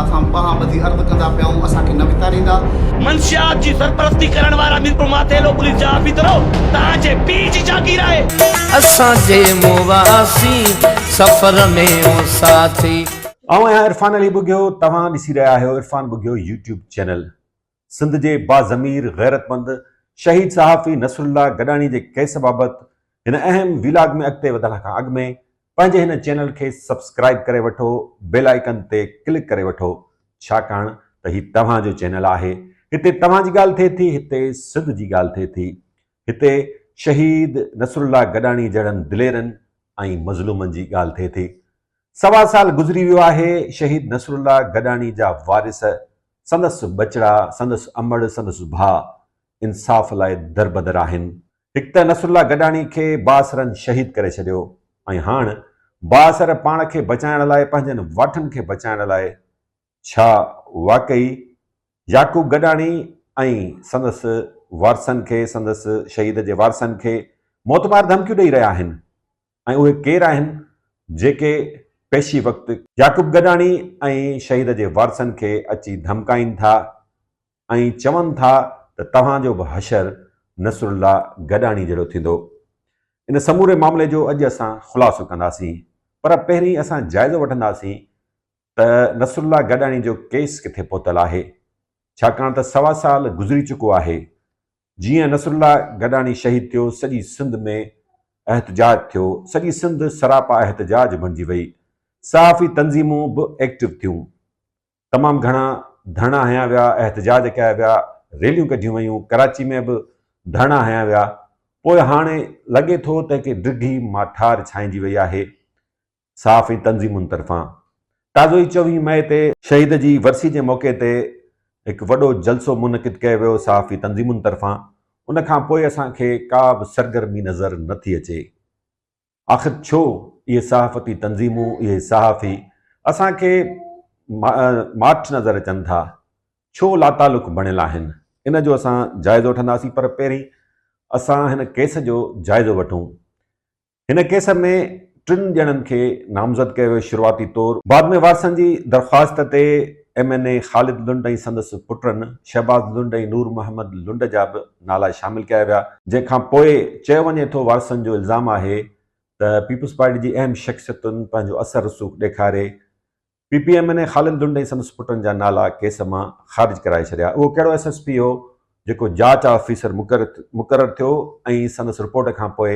اسان ٻانهن ٻڌي عرض ڪندا پيا آهيون اسان کي نه وتاريندا. منشيات جي سرپرستي ڪرڻ وارا ميرپور ماٿيلو پوليس جا آفيسرو توهان جي پيء جي جاگير آهي. اسان جي مواسين سفر ۾ او ساٿي. آئون آهيان عرفان علي ٻگهيو توهان ڏسي رهيا آهيو عرفان ٻگهيو يوٽيوب چينل سنڌ جي باضمير غيرتمند شهيد صحافي نصرالله گڏاڻي جي ڪيس بابت هن اهم ويلاگ ۾ اڳتي وڌڻ کان اڳ ۾ پنهنجي هن چينل کي سبسڪرائيب ڪري وٺو بيل آئيڪن تي ڪلڪ ڪري وٺو ڇاڪاڻ ته هي توهان جو چينل آهي هتي توهان جي ڳالهه ٿئي ٿي هتي سنڌ جي ڳالهه ٿئي ٿي هتي شهيد نصرالله گڏاڻي جهڙن دليرن ۽ مظلومن جي ڳالهه ٿئي ٿي سوا سال گذري ويو آهي شهيد نصرالله گڏاڻي جا وارث سندس ٻچڙا سندس امڙ سندس ڀاء انصاف لاء دربدر آهن هڪ ته نصرالله گڏاڻي کي بااثرن شهيد ڪري ڇڏيو ۽ هاڻ بااثر پاڻ کي بچائڻ لاء پنهنجن واٺن کي بچائڻ لاء ڇا واقعي يعقوب گڏاڻي ۽ سندس وارثن کي سندس شهيد جي وارثن کي موتمار ڌمڪيون ڏئي رهيا آهن ۽ اهي ڪير آهن جيڪي پيشي وقت يعقوب گڏاڻي ۽ شهيد جي وارثن کي اچي ڌمڪائين ٿا ۽ چون ٿا ته توهان جو به حشر نصرالله گڏاڻي جهڙو ٿيندو. ان سموري معاملي جو اڄ اسان خلاصو ڪنداسين پر پهرين اسان جائزو وٺنداسين ته نصرالله گڏاڻي جو ڪيس ڪٿي پهتل آهي ڇاڪاڻ ته سوا سال گذري چڪو آهي جيئن نصرالله گڏاڻي شهيد ٿيو سڄي سنڌ ۾ احتجاج ٿيو سڄي سنڌ سراپا احتجاج بڻجي وئي صحافي تنظيمون به ايڪٽو ٿيون تمام گهڻا ڌرڻا هنيا ويا، احتجاج ڪيا ويا، ريليون ڪڍيون ويون، ڪراچي ۾ به ڌرڻا هنيا ويا، پوء هاڻي لڳي ٿو ته هڪ ڊگهي ماٺار ڇانئجي وئي آهي صحافي تنظيمن طرفان تازو ئي چوويهه مئي تي شهيد جي ورسي جي موقعي تي هڪ وڏو جلسو منعقد ڪيو ويو صحافي تنظيمن طرفان ان کان پوء اسان کي ڪا به سرگرمي نظر نه ٿي اچي. آخر ڇو اهي صحافتي تنظيمون، اهي صحافي اسان کي ماٺ نظر اچن ٿا، ڇو لاتعلق بڻيل آهن؟ ان جو اسان جائزو وٺنداسين پر پهرين اسان هن ڪيس جو جائزو وٺون. هن ڪيس ۾ ٽن ڄڻن کي نامزد ڪيو ويو شروعاتي طور، بعد ۾ وارثن جي درخواست تي M N A Khalid Lund ۽ سندس پٽن شهباز لنڊ ۽ نور محمد لنڊ جا به نالا شامل ڪيا ويا، جنهن کان پوء چيو وڃي ٿو وارثن جو الزام آهي ته پيپلز پارٽي جي اهم شخصيتن پنهنجو اثر رسوخ ڏيکاري P P M N A Khalid Lund ۽ سندس پٽن جا نالا ڪيس مان خارج ڪرائي ڇڏيا. اهو ڪهڙو ايس ايس پي هو جيڪو جاچ آفيسر مقرر ٿيو ۽ سندس رپورٽ کان پوء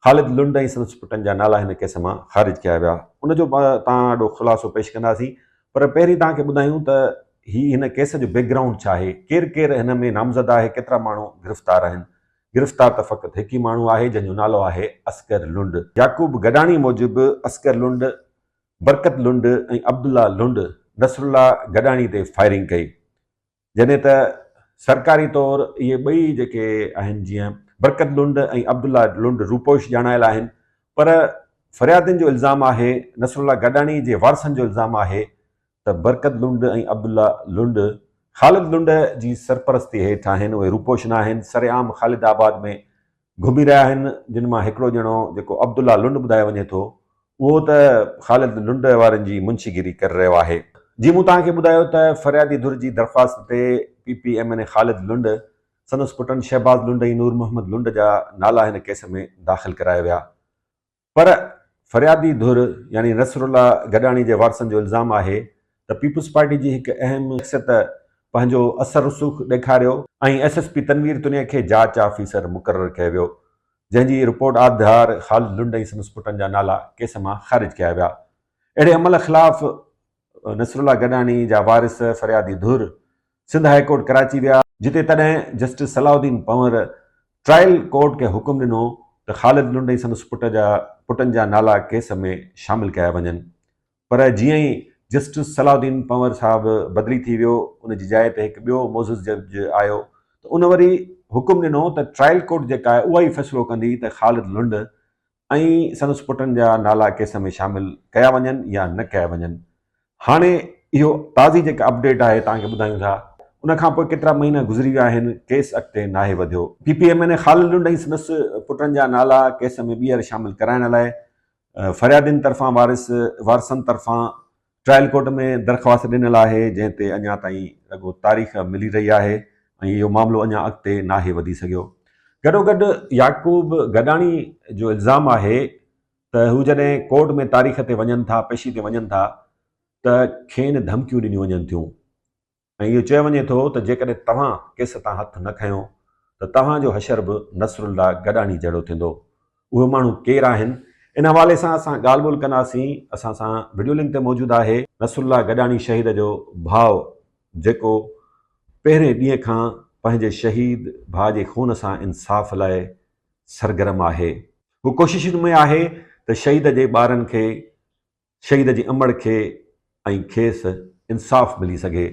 خالد لنڊ ۽ سندس پٽن جا نالا هن ڪيس مان خارج ڪيا ويا. ان جو به توهان آڏو خلاصو پيش ڪنداسين پر پهرين توهان کي ٻڌايون ته هي هن ڪيس جو بيڪ گرائونڊ ڇا آهي، ڪير ڪير هن ۾ نامزد آهي، ڪيترا ماڻهو گرفتار آهن. گرفتار ته فقط هڪ ئي ماڻهو آهي جنهن جو نالو آهي اصغر لنڊ. يعقوب گڏاڻي موجب اصغر لنڊ، برڪت لنڊ ۽ عبدالله لنڊ نصرالله گڏاڻي تي فائرنگ ڪئي. جڏهن ته سرڪاري طور اهي ٻئي جيڪي آهن جيئن برڪت لنڊ ۽ عبدالله لنڊ روپوش ڄاڻايل آهن پر فريادين جو الزام آهي نصرالله گڏاڻي جي وارثن جو الزام آهي ته برڪت لنڊ ۽ عبدالله لنڊ خالد لنڊ جي سرپرستي هيٺ آهن اهي روپوش ناهن سرعام خالد آباد ۾ گهمي رهيا آهن جن مان هڪڙو ڄڻو جيڪو عبدالله لنڊ ٻڌايو وڃي ٿو اهو ته خالد لنڊ وارن جي منشي گيري ڪري رهيو آهي. جيئن مون توهان کي ٻڌايو ته فريادي ڌر جي درخواست تي P P M N A Khalid Lund سندس پٽن شهباز لنڊ ۽ نور محمد لنڊ جا نالا هن ڪيس ۾ داخل ڪرايا ويا پر فريادي ڌر يعني نصرالله گڏاڻي جي وارثن جو الزام آهي ته پيپلز پارٽي جي هڪ اهم شخصيت پنهنجو اثر رسوخ ڏيکاريو ۽ S S P Tanveer Tunio کي جاچ آفيسر مقرر ڪيو ويو جنهن جي رپورٽ آڌار خالد لنڊ ۽ سندس پٽن جا نالا ڪيس مان خارج ڪيا ويا. اهڙي عمل خلاف نصرالله گڏاڻي جا وارث فريادي ڌر سنڌ هاء ڪورٽ ڪراچي ويا، جتي تڏهن justice Salahuddin Panhwar trial court کي حڪم ڏنو ته خالد لنڊ ۽ سندس پٽ جا پٽن جا نالا ڪيس ۾ شامل ڪيا وڃن پر جيئن ئي جسٽس صلاح الدين پنور صاحب بدلي ٿي ويو ان جي جاء تي هڪ ٻيو معزز جج آيو ته ان وري حڪم ڏنو ته ٽرائل ڪورٽ جيڪا آهي اها ئي فيصلو ڪندي ته خالد لنڊ ۽ سندس پٽن جا نالا ڪيس ۾ شامل ڪيا وڃن يا نه ڪيا وڃن. هاڻي اهو تازي جيڪا اپڊيٽ آهي توهان کي ٻڌايون ٿا ان کان پوء ڪيترا مهينا گذري ويا آهن ڪيس اڳتي ناهي وڌيو. P P M N A Khalid Lund ۽ سندس پٽن جا نالا ڪيس ۾ ٻيهر شامل ڪرائڻ لاء فريادين طرفان وارث وارثن طرفان ٽرائل ڪورٽ ۾ درخواست ڏنل آهي جنهن تي اڃا تائين رڳو تاريخ ملي رهي آهي ۽ اهو معاملو اڃا اڳتي ناهي وڌي سگهيو. گڏوگڏ يعقوب گڏاڻي جو الزام آهي ته هو جڏهن ڪورٽ ۾ تاريخ تي وڃن ٿا پيشي تي وڃن ٿا ته کين ڌمڪيون ڏنيون وڃن ٿيون ۽ اهو چيو وڃي ٿو ته جيڪڏهن توهان ڪيس تان هٿ نه کنيو ته توهان جو حشر به نصرالله گڏاڻي جهڙو ٿيندو. اهي ماڻهو ڪير آهن؟ ان حوالي سان اسان ڳالهه ٻولهه ڪنداسين. اسان سان وڊيو لنڪ تي موجود آهي نصرالله گڏاڻي شهيد جو ڀاء جيڪو پهرين ڏينهن کان پنهنجي شهيد ڀاء جي خون سان انصاف لاء سرگرم آهي. هو ڪوششن ۾ آهي ته شهيد جي ٻارن کي شهيد جي امڙ کي ۽ کيس انصاف ملي سگهي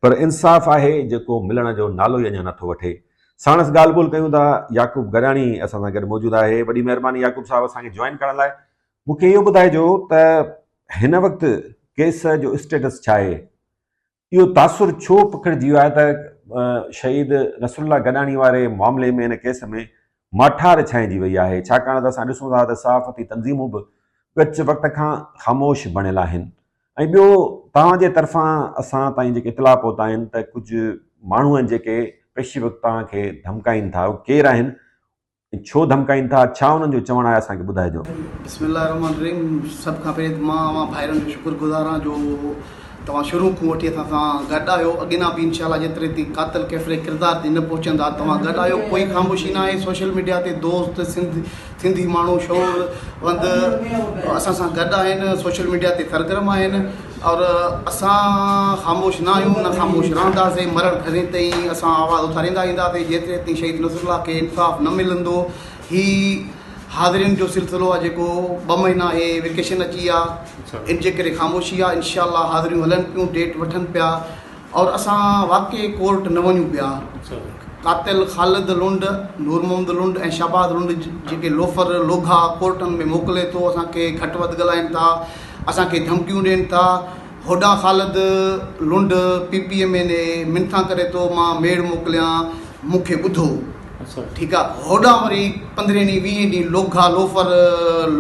پر انصاف آهي جيڪو ملڻ جو نالو ئي اڃا نٿو وٺي. ساڻس ڳالهه ٻولهه ڪيون ٿا. يعقوب گڏاڻي اسان سان گڏ موجود آهي. وڏي مهرباني يعقوب صاحب اسان کي جوائن ڪرڻ لاء. مون کي اهو ٻڌائجو ته هن وقت ڪيس جو اسٽيٽس ڇا آهي؟ اهو تاثر ڇو پکڙجي ويو آهي ته شهيد نصرالله گڏاڻي واري معاملي ۾ ان ڪيس ۾ ماٺار ڇانئجي وئي آهي ڇاڪاڻ ته اسان ڏسون ٿا ته صحافتي تنظيمون به ڳچ وقت کان خاموش بڻيل آهن ۽ ٻيو توهان جي طرفان اسان تائين جيڪي اطلاع پهتا آهن ته ڪجهه ماڻهو آهن جيڪي پيشي وقت توهان کي ڌمڪائين ٿا اهي ڪير آهن ۽ ڇو ڌمڪائين ٿا، ڇا انهن جو چوڻ آهي اسان کي ٻڌائجو. بسم الله الرحمٰن الرحيم سڀ کان پهرين ته مان اوهان ڀائرن جو شڪر گذار آهيان جو توهان شروع کان وٺي اسان سان گڏ آهيو اڳنا به انشاء الله جيتري تائين قاتل ڪيفر ڪردار تائين نه پهچندا توهان گڏ آهيو ڪوئي خاموشي نه آهي سوشل ميڊيا تي دوست سنڌ سنڌي ماڻهو شعور وند اسان سان گڏ آهن سوشل ميڊيا تي سرگرم آهن اور اسان خاموش نه آهيون نه خاموش رهنداسين مرڻ گهرين تائين اسان آواز اٿاريندا اينداسين جيتري تائين شهيد نصر الله کي انصاف نه ملندو هي حاضرين جو سلسلو آهي جيڪو ٻه مهينا هي ويڪيشن اچي آ ان جي ڪري خاموشي آ انشاء الله حاضريون هلن پيون ڊيٽ وٺن پيا اور اسان واقعي ڪورٽ نه وڃون پيا قاتل خالد لنڊ نور محمد لنڊ ۽ شهباز لنڊ جيڪي لوفر لوگها ڪورٽن ۾ موڪلي ٿو اسان کي گهٽ وڌ ڳالهائين ٿا اسان کي ڌمڪيون ڏين ٿا هوڏانهن Khalid Lund P P M N A منٿان ڪري ٿو مان ميڙ موڪليان مون کي ٻڌو ٺيڪ آ هوڏانهن وري پندرهين ڏينهن ويهين ڏينهن لوگها لوفر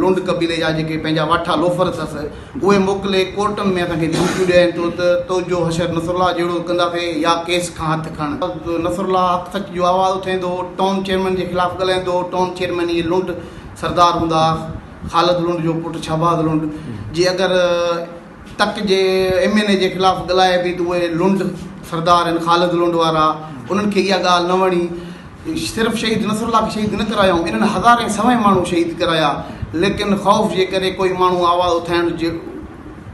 لنڊ قبيلي جا جيڪي پنهنجا واٺا لوفر اٿس اهي موڪلي ڪورٽن ۾ اسان کي ڌمڪيون ڏين ٿو ته توجو حشر نصرالله جهڙو ڪنداسين يا ڪيس کان هٿ کڻ. نصرالله حق سچ جو آواز اٿائيندو هو، ٽائون چيئرمين جي خلاف ڳالهائيندو هو، ٽائون چيئرمين اهي لنڊ سردار هوندا ها، خالد لنڊ جو پٽ شهباز لنڊ جي اگر تڪ جي ايم اين اي جي خلاف ڳالهائي به ته اهي لنڊ سردار آهن خالد لنڊ وارا انهن کي اها ڳالهه نه وڻي صرف شهيد نصر الله کي شهيد نه ڪرايائون انهن هزارين سوين ماڻهو شهيد ڪرايا ليڪن خوف جي ڪري ڪوئي ماڻهو آواز اٿائڻ جي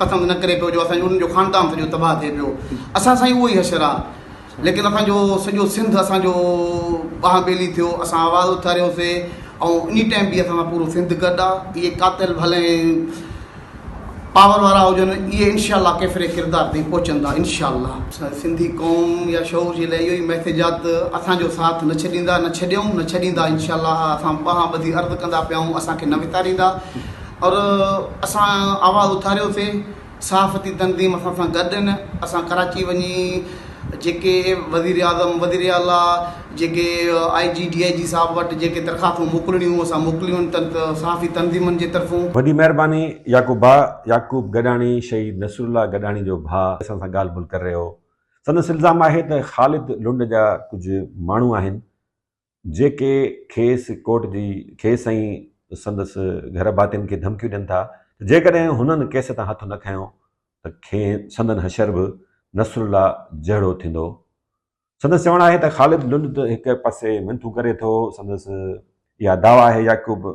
پسند نه ڪري پيو جو اسان انهن جو خاندان سڄو تباهه ٿئي پيو اسان سان اهو ئي حشر آ ليڪن اسان جو سڄو سنڌ اسان جو ٻانهن ٻيلي ٿيو اسان آواز اٿاريوسي ۽ اني ٽائيم به اسان سان پورو سنڌ گڏ آ اهي قاتل ڀلي پاور وارا هجن اهي انشاء الله ڪيفر ڪردار تائين پهچندا انشاء الله. سنڌي قوم يا شعور جي لاء اهو ئي ميسيج آ ته اسان جو ساٿ نه ڇڏيندا نه ڇڏيائون نه ڇڏيندا انشاء الله اسان ٻانهن ٻڌي عرض ڪندا پيا آهيون اسان کي نه وساريندا اور اسان آواز اٿاريوسي صحافتي تنظيم اسان سان گڏ آهن اسان ڪراچي وڃي جيڪي وزير اعظم وزير اعليٰ جيڪي آء جي ڊي I جي صاحب وٽ جيڪي درخواستون موڪلڻيون هيون اسان موڪليون آهن صحافي تنظيمن جي طرفون. وڏي مهرباني يعقوب ڀاء. يعقوب گڏاڻي شهيد نصرالله گڏاڻي جو ڀاء اسان سان ڳالهه ٻولهه ڪري رهيو هو. سندس الزام آهي ته خالد لنڊ جا ڪجهه ماڻهو آهن جيڪي کيس ڪورٽ جي کيس ۽ سندس گهر ڀاتين کي ڌمڪيون ڏين ٿا ته جيڪڏهن هنن ڪيس تان هٿ نه کنيو ته کين سندن حشر به نصرالله جهڙو ٿيندو. سندس چوڻ آهي ته خالد لنڊ ته هڪ پاسي منٿون ڪري ٿو، سندس اها دعويٰ آهي يعقوب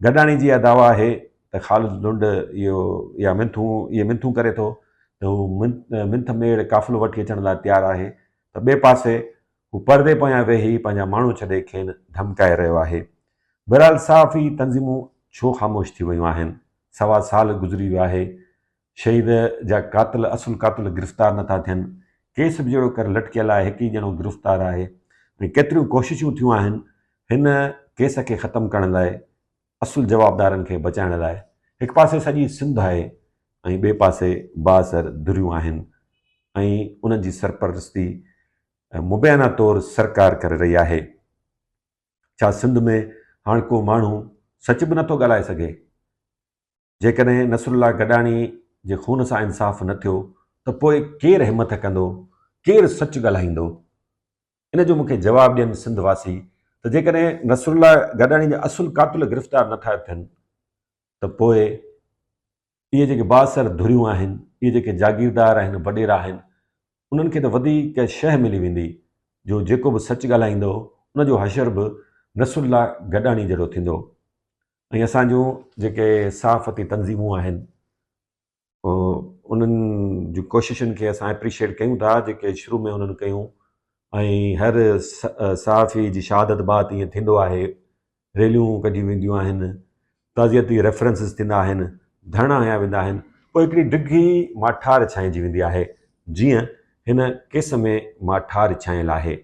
گڏاڻي جي اها دعويٰ آهي ته خالد لنڊ اهو اها منٿون اهي منٿون ڪري ٿو ته هو منٿ ميڙ قافلو وٺي اچڻ لاء تيار آهي ته ٻئي پاسي هو پردي پويان ويهي پنهنجا ماڻهو ڇڏي کين ڌمڪائي رهيو آهي. بهرحال صحافي تنظيمون ڇو خاموش ٿي ويون آهن؟ سوا سال گذري ويو آهي شهيد جا قاتل اصل قاتل گرفتار نٿا ٿين، ڪيس به جهڙو ڪر لٽڪيل آهي، هڪ ئي ڄڻو گرفتار آهي ۽ ڪيتريون ڪوششون ٿيون آهن هن ڪيس کي ختم ڪرڻ لاء اصل جوابدارن کي بچائڻ لاء هڪ پاسي سڄي سنڌ آهي ۽ ٻئي پاسي بااثر ڌريون آهن ۽ انهن جي سرپرستي مبينا طور سرڪار ڪري رهي آهي. ڇا سنڌ ۾ هاڻ ڪو ماڻهو سچ به نٿو ڳالهائي سگهي؟ جيڪڏهن نصرالله گڏاڻي جي خون سان انصاف نه ٿيو ته پوء ڪير همٿ ڪندو، ڪير سچ ڳالهائيندو؟ ان جو مون کي جواب ڏين سنڌ واسي ته جيڪڏهن نصرالله گڏاڻي جا اصل قاتل گرفتار نه ٿا ٿين ته پوء اهي جيڪي بااثر ڌريون آهن، اهي جيڪي جاگيردار آهن، وڏيرا آهن، انهن کي ته وڌيڪ شهه ملي ويندي جو جيڪو به سچ ڳالهائيندو ان جو حشر به نصرالله گڏاڻي جهڙو ٿيندو ۽ اسان جون جيڪي صحافتي تنظيمون آهن انهن جون ڪوششن کي اسان اپريشيٽ ڪيون ٿا جيڪي شروع ۾ انهن ڪيون ۽ هر صحافي جي شهادت بعد ائين ٿيندو آهي ريليون ڪڍيون وينديون آهن تعزيتي ريفرنسز ٿيندا آهن ڌرڻا هنيا ويندا آهن پوء هڪڙي ڊگهي ماٺار ڇانئجي ويندي آهي جيئن هن ڪيس ۾ ماٺار ڇانيل آهي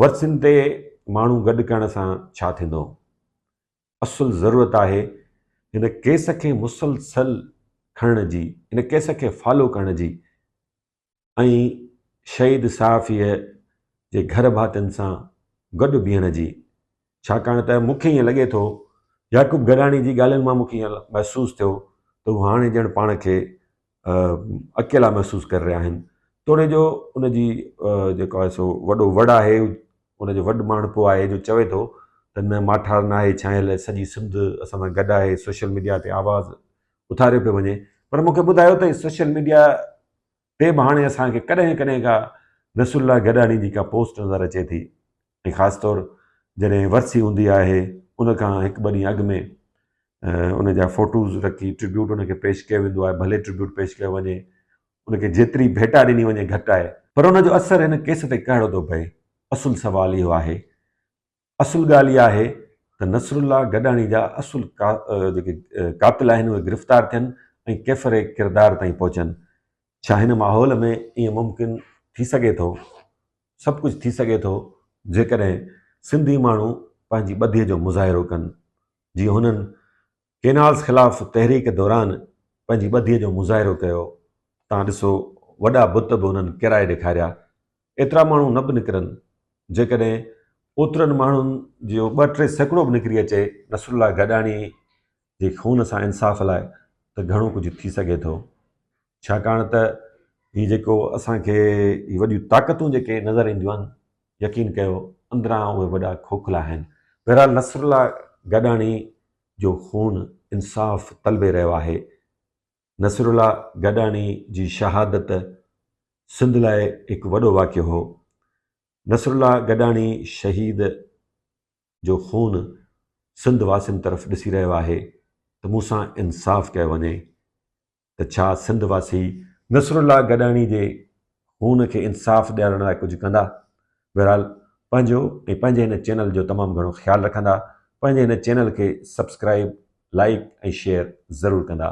ورسين تي ماڻهو گڏ ڪرڻ سان ڇا ٿيندو اصل ضرورت آهي هن ڪيس کي مسلسل کڻڻ جي، هن ڪيس کي فالو ڪرڻ جي ۽ شهيد صحافيء جي گهر ڀاتين سان گڏ بيهڻ جي، ڇاڪاڻ ته مون کي ائين لڳي ٿو يعقوب گڏاڻي جي ڳالهين مان مون کي ائين محسوس ٿيو ته هو هاڻي ڄڻ پاڻ کي اڪيلا محسوس ڪري رهيا آهن توڙي جو ان جي جيڪو آهي سو وڏو وڙ آهي ان جو وڏ ماڻهپو آهي جو چوي ٿو ته نه ماٺار ناهي ڇانيل سڄي سنڌ اسان سان گڏ آهي سوشل ميڊيا تي آواز اٿاريو پيو وڃي پر مون کي ٻڌايو ته سوشل ميڊيا تي به هاڻي اسان کي ڪڏهن ڪڏهن ڪا نصر الله گڏاڻي جي ڪا پوسٽ نظر اچي ٿي ۽ خاص طور جڏهن ورسي هوندي آهي ان کان هڪ ٻه ڏينهن اڳ ۾ ان جا فوٽوز رکي ٽربيوٽ ان کي پيش ڪيو ويندو آهي ڀلي ٽربيوٽ پيش ڪيو وڃي ان کي جيتري ڀيٽا ڏني وڃي گهٽ آهي. پر ان جو اثر هن ڪيس تي ڪهڙو ٿو پئي اصل سوال اهو آهي. اصل ڳالهه اها آهي ته نصرالله گڏاڻي جا اصل جيڪي قاتل آهن اهي گرفتار ٿين ۽ ڪيفر ڪردار تائين پهچن. ڇا هن ماحول ۾ ائين ممڪن ٿي سگهي ٿو؟ سڀ ڪجهه ٿي سگهي ٿو جيڪڏهن سنڌي ماڻهو پنهنجي ٻڌي جو مظاهرو ڪن جيئن هنن ڪينالز خلاف تحريڪ دوران پنهنجي ٻڌي جو مظاهرو ڪيو تان ڏسو وڏا بت به هنن ڪيرائي ڏيکاريا ايترا ماڻهو نه به نڪرن جيڪڏهن اوترن ماڻهن جو 2-3% به نڪري اچي نصرالله گڏاڻي جي خون سان انصاف لاء ته گهڻو ڪجهه ٿي سگهي ٿو. ڇاڪاڻ ته هي جيڪو اسان کي هي وڏيون طاقتون جيڪي نظر اينديون آهن يقين ڪيو اندران اهي وڏا کوکلا آهن. بهرحال نصرالله گڏاڻي جو خون انصاف طلبي رهيو آهي. نصرالله گڏاڻي جي شهادت سنڌ لاء هڪ وڏو واقعو هو. نصرالله گڏاڻي شهيد جو خون سنڌ واسين طرف ڏسي رهيو آهي ته مون سان انصاف ڪيو وڃي ته ڇا سنڌ واسي نصرالله گڏاڻي جي خون کي انصاف ڏيارڻ لاء ڪجهه ڪندا؟ بهرحال پنهنجو ۽ پنهنجي هن چينل جو تمام گهڻو خيال رکندا پنهنجي هن چينل کي سبسڪرائيب لائيڪ ۽ شيئر ضرور ڪندا.